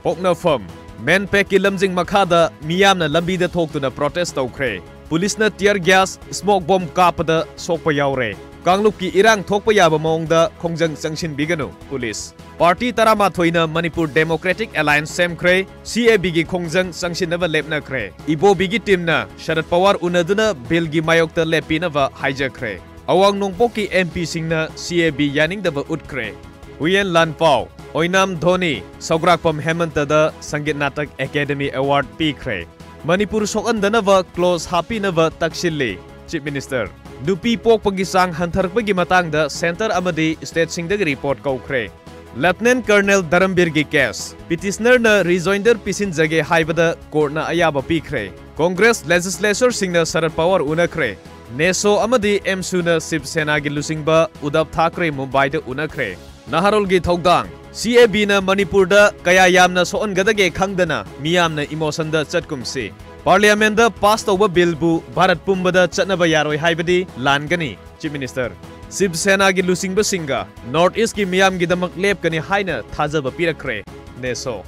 ꯄꯣꯛꯅꯐꯝ, ꯃꯦꯟꯄꯦꯛꯀꯤ ꯂꯝꯖꯤꯡ ꯃꯈꯥꯗ ꯃꯤꯌꯥꯝꯅ ꯂꯝꯕꯤꯗ ꯊꯣꯛꯇꯨꯅ ꯄ꯭ꯔꯣꯇꯦꯁ ꯇꯧꯈ꯭ꯔꯦ꯫ ꯄꯨꯂꯤꯁꯅ tear gas, smoke bomb ꯀꯥꯞꯄꯗ ꯁꯣꯛꯄ ꯌꯥꯎꯔꯦ꯫ ꯀꯥꯡꯂꯨꯞꯀꯤ ꯏꯔꯥꯡ ꯊꯣꯛꯄ ꯌꯥꯕ ꯃꯑꯣꯡꯗ ꯈꯣꯡꯖꯪ ꯆꯪꯁꯤꯟꯕꯤꯒꯅꯨ, ꯄꯨꯂꯤꯁ꯫ ꯄꯥꯔꯇꯤ ꯇꯔꯥꯃꯥꯊꯣꯏꯅ ꯃꯅꯤꯄꯨꯔ ꯗꯦꯃꯣꯀ꯭ꯔꯦꯇꯤꯛ ꯑꯦꯂꯥꯌꯟꯁ ꯁꯦꯝꯈ꯭ꯔꯦ, C A B ꯒꯤ ꯈꯣꯡꯖꯪ ꯆꯪꯁꯤꯟꯅꯕ ꯂꯦꯞꯅꯈ꯭ꯔꯦ꯫ ꯏꯕꯣꯕꯤꯒꯤ ꯇꯤꯝꯅ ꯁꯔꯠ ꯄꯋꯥꯔ ꯎꯅꯗꯨꯅ ꯕꯤꯜꯒꯤ ꯃꯥꯌꯣꯛꯇ ꯂꯦꯞꯄꯤꯅꯕ ꯍꯥꯏꯖꯈ꯭ꯔꯦ꯫ ꯑꯋꯥꯡ ꯅꯣꯡꯄꯣꯛꯀꯤ M P ꯁꯤꯡꯅ C A B ꯌꯥꯅꯤꯡꯗꯕ ꯎꯠꯈ꯭ꯔꯦ꯫ ꯍꯨꯌꯦꯟ ꯂꯥꯟꯄꯥꯎ, ꯑꯣꯏꯅꯥꯝ ꯙꯣꯅꯤ, ꯁꯧꯒ꯭ꯔꯥꯛꯄꯝ ꯍꯦꯃꯟꯇꯗ ꯁꯪꯒꯤꯠ ꯅꯥꯇꯛ ꯑꯦꯀꯥꯗꯦꯃꯤ ꯑꯦꯋꯥꯔꯗ ꯄꯤꯈ꯭ꯔꯦ꯫ ꯃꯅꯤꯄꯨꯔ ꯁꯣꯛꯍꯟꯗꯅꯕ clause ꯍꯥꯞꯄꯤꯅꯕ ꯇꯛꯁꯤꯜꯂꯤ, ꯆꯤꯐ ꯃꯤꯅꯤꯁꯇꯔ꯫ ꯅꯨꯄꯤ ꯄꯣꯛꯄꯒꯤ ꯆꯥꯡ ꯍꯟꯊꯔꯛꯄꯒꯤ ꯃꯇꯥꯡꯗ ꯁꯦꯟꯇꯔ ꯑꯃꯗꯤ ꯁ꯭ꯇꯦꯠꯁꯤꯡꯗꯒꯤ ꯔꯤꯄꯣꯔꯠ ꯀꯧꯈ꯭ꯔꯦ꯫ ꯂꯦꯐꯇꯤꯅꯦꯟꯠ ꯀꯔꯅꯦꯜ ꯙꯔꯝꯕꯤꯔꯒꯤ ꯀꯦꯁ, ꯄꯤꯇꯤꯁꯅꯔꯅ ꯔꯤꯖꯣꯏꯟꯗꯔ ꯄꯤꯁꯤꯟꯖꯒꯦ ꯍꯥꯏꯕꯗ ꯀꯣꯔꯠꯅ ꯑꯌꯥꯕ ꯄꯤꯈ꯭ꯔꯦ꯫ ꯀꯣꯡꯒ꯭ꯔꯦꯁ ꯂꯦꯖꯤꯁꯂꯦꯆꯔꯁꯤꯡꯅ ꯁꯔꯠ ꯄꯋꯥꯔ ꯎꯅꯈ꯭ꯔꯦ꯫ ꯅꯦꯁꯣ ꯑꯃꯗꯤ ꯑꯦꯝꯁꯨꯅ ꯁꯤꯕ ꯁꯦꯅꯥꯒꯤ ꯂꯨꯆꯤꯡꯕ ꯎꯗꯕ ꯊꯥꯀ꯭ꯔꯦ ꯃꯨꯝꯕꯥꯏꯗ ꯎꯅꯈ꯭ꯔꯦ꯫ ꯅꯍꯥꯔꯣꯜꯒꯤ ꯊꯧꯗꯥꯡ꯫ ꯁꯤ ꯑꯦ ꯕꯤꯅ ꯃꯅꯤꯄꯨꯔꯗ ꯀꯌꯥ ꯌꯥꯝꯅ ꯁꯣꯛꯍꯟꯒꯗꯒꯦ ꯈꯪꯗꯅ ꯃꯤꯌꯥꯝꯅ ꯏꯃꯣꯁꯟꯗ ꯆꯠꯀꯨꯝꯁꯤ꯫ ꯄꯥꯔꯂꯤꯌꯥꯃꯦꯟꯗ ꯄꯥꯁ ꯇꯧꯕ ꯕꯤꯜꯕꯨ ꯚꯥꯔꯠ ꯄꯨꯝꯕꯗ ꯆꯠꯅꯕ ꯌꯥꯔꯣꯏ ꯍꯥꯏꯕꯗꯤ ꯂꯥꯟꯒꯅꯤ꯫ Chief minister. ꯁꯤꯕ ꯁꯦꯅꯥꯒꯤ ꯂꯨꯆꯤꯡꯕꯁꯤꯡꯒ ꯅꯣꯔꯊ ꯏꯁ꯭ꯠꯀꯤ ꯃꯤꯌꯥꯝꯒꯤꯗꯃꯛ ꯂꯦꯞꯀꯅꯤ ꯍꯥꯏꯅ ꯊꯥꯖꯕ ꯄꯤꯔꯛꯈ꯭ꯔꯦ꯫ ꯅꯦꯁꯣ꯫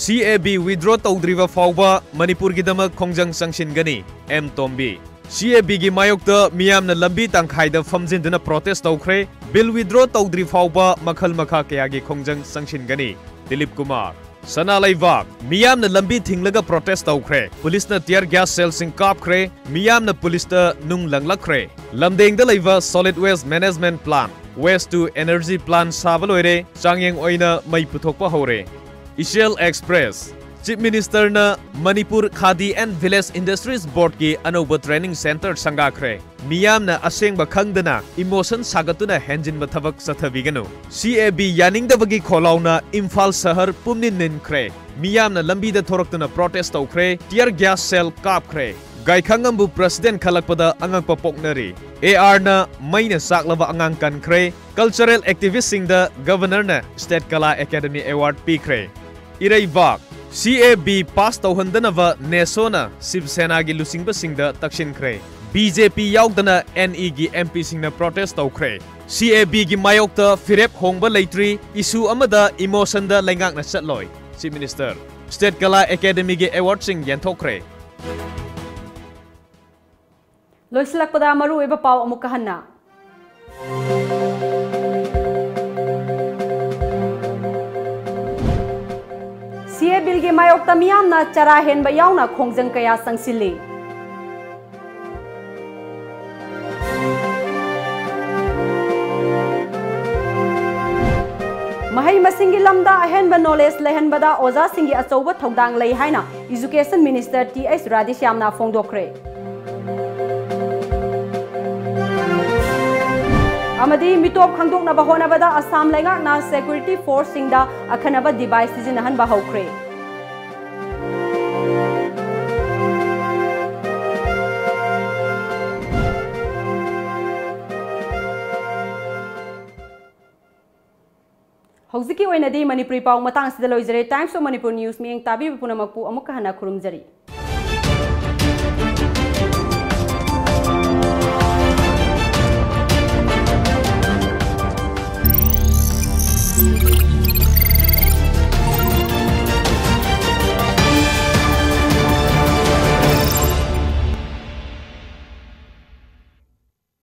ꯁꯤ ꯑꯦ ꯕꯤ ꯋꯤꯗ꯭ꯔꯣ ꯇꯧꯗ꯭ꯔꯤꯕ ꯐꯥꯎꯕ ꯃꯅꯤꯄꯨꯔꯒꯤꯗꯃꯛ ꯈꯣꯡꯖꯪ ꯆꯪꯁꯤꯟꯒꯅꯤ꯫ ꯑꯦꯝ ꯇꯣꯝꯕꯤ꯫ ꯁꯤ ꯑꯦ ꯕꯤꯒꯤ ꯃꯥꯌꯣꯛꯇ ꯃꯤꯌꯥꯝꯅ ꯂꯝꯕꯤ ꯇꯪꯈꯥꯏꯗ ꯐꯝꯖꯤꯟꯗꯨꯅ ꯄ꯭ꯔꯣꯇꯦꯁ ꯇꯧꯈ꯭ꯔꯦ꯫ ꯕꯤꯜ ꯋꯤꯗ꯭ꯔꯣ ꯇꯧꯗ꯭ꯔꯤ ꯐꯥꯎꯕ ꯃꯈꯜ ꯃꯈꯥ ꯀꯌꯥꯒꯤ ꯈꯣꯡꯖꯪ ꯆꯪꯁꯤꯟꯒꯅꯤ꯫ ꯗꯤꯂꯤꯞ ꯀꯨꯃꯥꯔ꯫ ꯁꯅꯥ ꯂꯩꯕꯥꯛ꯫ ꯃꯤꯌꯥꯝꯅ ꯂꯝꯕꯤ ꯊꯤꯡꯂꯒ ꯄ꯭ꯔꯣꯇꯦꯁ ꯇꯧꯈ꯭ꯔꯦ꯫ ꯄꯨꯂꯤꯁꯅ ꯇꯤꯌꯔ ꯒ꯭ꯌꯥꯁ ꯁꯦꯜꯁꯤꯡ ꯀꯥꯞꯈ꯭ꯔꯦ꯫ ꯃꯤꯌꯥꯝꯅ ꯄꯨꯂꯤꯁꯇ ꯅꯨꯡ ꯂꯪꯂꯛꯈ꯭ꯔꯦ꯫ ꯂꯝꯗꯦꯡꯗ ꯂꯩꯕ solid waste management plant, waste to energy plant ꯁꯥꯕ ꯂꯣꯏꯔꯦ꯫ ꯆꯥꯡꯌꯦꯡ ꯑꯣꯏꯅ ꯃꯩ ꯄꯨꯊꯣꯛꯄ ꯍꯧꯔꯦ꯫ ꯏꯆꯦꯜ ꯑꯦꯛꯁꯄ꯭ꯔꯦꯁ꯫ ꯆꯤꯐ ꯃꯤꯅꯤꯁꯇꯔꯅ Manipur khadi and village industries ꯕꯣꯔꯗꯀꯤ ꯑꯅꯧꯕ ꯇ꯭ꯔꯦꯅꯤꯡ ꯁꯦꯟꯇꯔ ꯁꯪꯒꯥꯈ꯭ꯔꯦ꯫ ꯃꯤꯌꯥꯝꯅ ꯑꯁꯦꯡꯕ ꯈꯪꯗꯅ ꯏꯃꯣꯁꯟ ꯁꯥꯒꯠꯇꯨꯅ ꯍꯦꯟꯖꯤꯟꯕ ꯊꯕꯛ ꯆꯠꯊꯕꯤꯒꯅꯨ꯫ ꯁꯤ ꯑꯦ ꯕꯤ ꯌꯥꯅꯤꯡꯗꯕꯒꯤ ꯈꯣꯜꯂꯥꯎꯅ ꯏꯝꯐꯥꯜ ꯁꯍꯔ ꯄꯨꯝꯅꯤꯟ ꯅꯤꯟꯈ꯭ꯔꯦ꯫ ꯃꯤꯌꯥꯝꯅ ꯂꯝꯕꯤꯗ ꯊꯣꯔꯛꯇꯨꯅ ꯄ꯭ꯔꯣꯇꯦꯁ ꯇꯧꯈ꯭ꯔꯦ, ꯇꯤꯌꯔ ꯒ꯭ꯌꯥꯁ ꯁꯦꯜ ꯀꯥꯞꯈ꯭ꯔꯦ꯫ ꯒꯥꯏꯈꯪꯉꯝꯕꯨ ꯄ꯭ꯔꯁꯤꯗꯦꯟ ꯈꯜꯂꯛꯄꯗ ꯑꯉꯛꯄ ꯄꯣꯛꯅꯔꯤ꯫ ꯑꯦ ꯑꯥꯔꯅ ꯃꯩꯅ ꯆꯥꯛꯂꯕ ꯑꯉꯥꯡ ꯀꯟꯈ꯭ꯔꯦ꯫ ꯀꯜꯆꯔꯦꯜ ꯑꯦꯛꯇꯤꯚꯤꯁꯁꯤꯡꯗ ꯒꯚꯔꯅꯔꯅ ꯁ꯭ꯇꯦꯠ ꯀꯂꯥ ꯑꯦꯀꯥꯗꯦꯃꯤ ꯑꯦꯋꯥꯔꯗ ꯄꯤꯈ꯭ꯔꯦ꯫ ꯏꯔꯩꯕꯥꯛ꯫ ꯁꯤ ꯑꯦ ꯕꯤ ꯄꯥꯁ ꯇꯧꯍꯟꯗꯅꯕ ꯅꯦꯁꯣꯅ ꯁꯤꯕ ꯁꯦꯅꯥꯒꯤ ꯂꯨꯆꯤꯡꯕꯁꯤꯡꯗ ꯇꯛꯁꯤꯟꯈ꯭ꯔꯦ꯫ ꯕꯤ ꯖꯦ ꯄꯤ ꯌꯥꯎꯗꯅ ꯑꯦꯟ ꯏꯒꯤ ꯑꯦꯝ ꯄꯤꯁꯤꯡꯅ ꯄ꯭ꯔꯣꯇꯦꯁ ꯇꯧꯈ꯭ꯔꯦ꯫ ꯁꯤ ꯑꯦ ꯕꯤꯒꯤ ꯃꯥꯌꯣꯛꯇ ꯐꯤꯔꯦꯞ ꯍꯣꯡꯕ ꯂꯩꯇ꯭ꯔꯤ, ꯏꯁꯨ ꯑꯃꯗ ꯏꯃꯣꯁꯟꯗ ꯂꯩꯉꯥꯛꯅ ꯆꯠꯂꯣꯏ꯫ Chief minister. ꯁ꯭ꯇꯦꯠ ꯀꯂꯥ ꯑꯦꯀꯥꯗꯦꯃꯤꯒꯤ ꯑꯦꯋꯥꯔꯗꯁꯤꯡ ꯌꯦꯟꯊꯣꯛꯈ꯭ꯔꯦ꯫ ꯂꯣꯏꯁꯤꯜꯂꯛꯄꯗ ꯃꯔꯨꯑꯣꯏꯕ ꯄꯥꯎ ꯑꯃꯨꯛꯀ ꯍꯟꯅ꯫ ꯁꯤ ꯑꯦ ꯕꯤꯜꯒꯤ ꯃꯥꯌꯣꯛꯇ ꯃꯤꯌꯥꯝꯅ ꯆꯔꯥ ꯍꯦꯟꯕ ꯌꯥꯎꯅ ꯈꯣꯡꯖꯪ ꯀꯌꯥ ꯆꯪꯁꯤꯜꯂꯤ꯫ ꯃꯍꯩ ꯃꯁꯤꯡꯒꯤ ꯂꯝꯗ ꯑꯍꯦꯟꯕ ꯅꯣꯂꯦꯖ ꯂꯩꯍꯟꯕꯗ ꯑꯣꯖꯥꯁꯤꯡꯒꯤ ꯑꯆꯧꯕ ꯊꯧꯗꯥꯡ ꯂꯩ ꯍꯥꯏꯅ ꯏꯖꯨꯀꯦꯁꯟ ꯃꯤꯅꯤꯁꯇꯔ ꯇꯤ ꯑꯩꯆ ꯔꯥꯙꯦꯁ꯭ꯌꯥꯝꯅ ꯐꯣꯡꯗꯣꯛꯈ꯭ꯔꯦ꯫ ꯑꯃꯗꯤ ꯃꯤꯇꯣꯞ ꯈꯪꯗꯣꯛꯅꯕ ꯍꯣꯠꯅꯕꯗ ꯑꯁꯥꯝ ꯂꯩꯉꯥꯛꯅ ꯁꯦꯀ꯭ꯌꯨꯔꯤꯇꯤ ꯐꯣꯔꯁꯁꯤꯡꯗ ꯑꯈꯟꯅꯕ ꯗꯤꯚꯥꯏꯁ ꯁꯤꯖꯤꯟꯅꯍꯟꯕ ꯍꯧꯈ꯭ꯔꯦ꯫ ꯍꯧꯖꯤꯛꯀꯤ ꯑꯣꯏꯅꯗꯤ ꯃꯅꯤꯄꯨꯔꯤ ꯄꯥꯎ ꯃꯇꯥꯡꯁꯤꯗ ꯂꯣꯏꯖꯔꯦ꯫ Times of Manipur News ꯃꯤꯠꯌꯦꯡ ꯇꯥꯕꯤꯕ ꯄꯨꯝꯅꯃꯛꯄꯨ ꯑꯃꯨꯛꯀ ꯍꯟꯅ ꯈꯨꯔꯨꯝꯖꯔꯤ꯫